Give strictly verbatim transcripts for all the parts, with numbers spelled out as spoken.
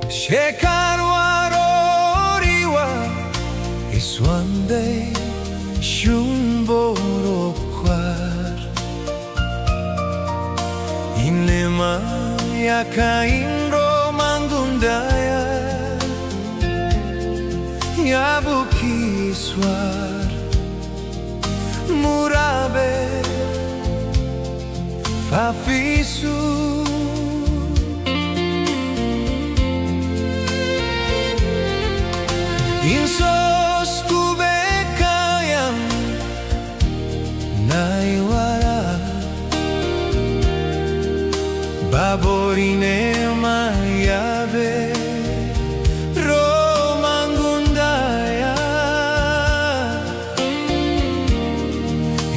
Chekarwa roriwa i swan dai, shun boro kwar. Inle maya kain ro mangundaya, ya buk i swar. Murabe fafisu. In sos ku be kayan naiwara. Babor ine maya be ro mangundaya.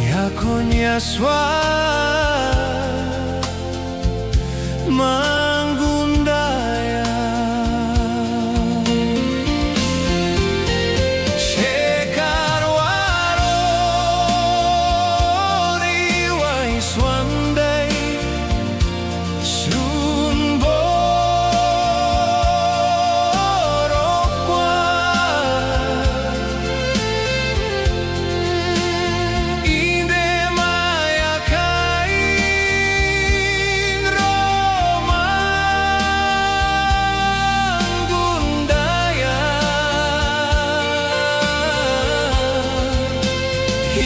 Ya kon ya swar mangundaya. Chekarwa roriwa i swan dai, shun boro kwar. Inde maya kain ro mangundaya.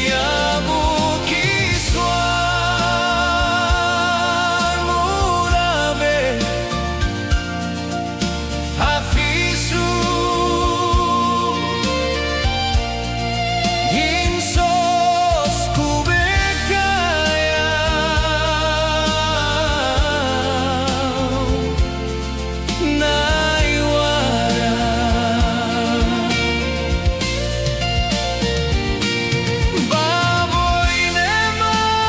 Ya buk i swar murabe fafisu. In sos ku be kayan naiwara. Babo ine maya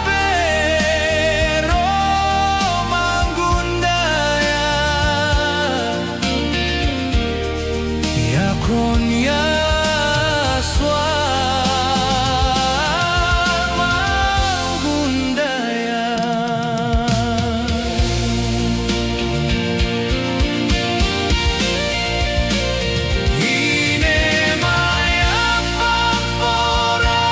be ro mangundaya. Ya kon ya swar mangundaya. Ine maya fafora,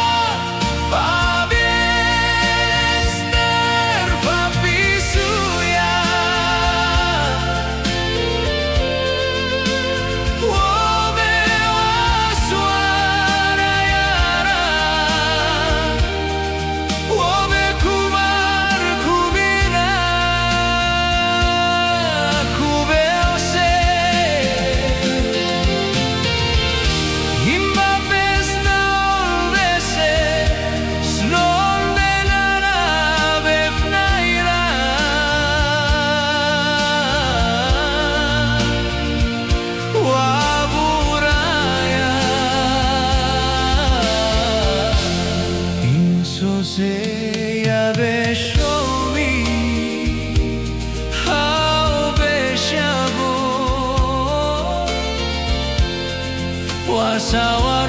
fabester, fafisu ya. Wo be wa swara yara. Wo be kubar kubina, kube ose. Imba pesna ol bese, slon de nara befnaira. Wa buraya. In sose ya be shomi, hau be shabo. Wa sawar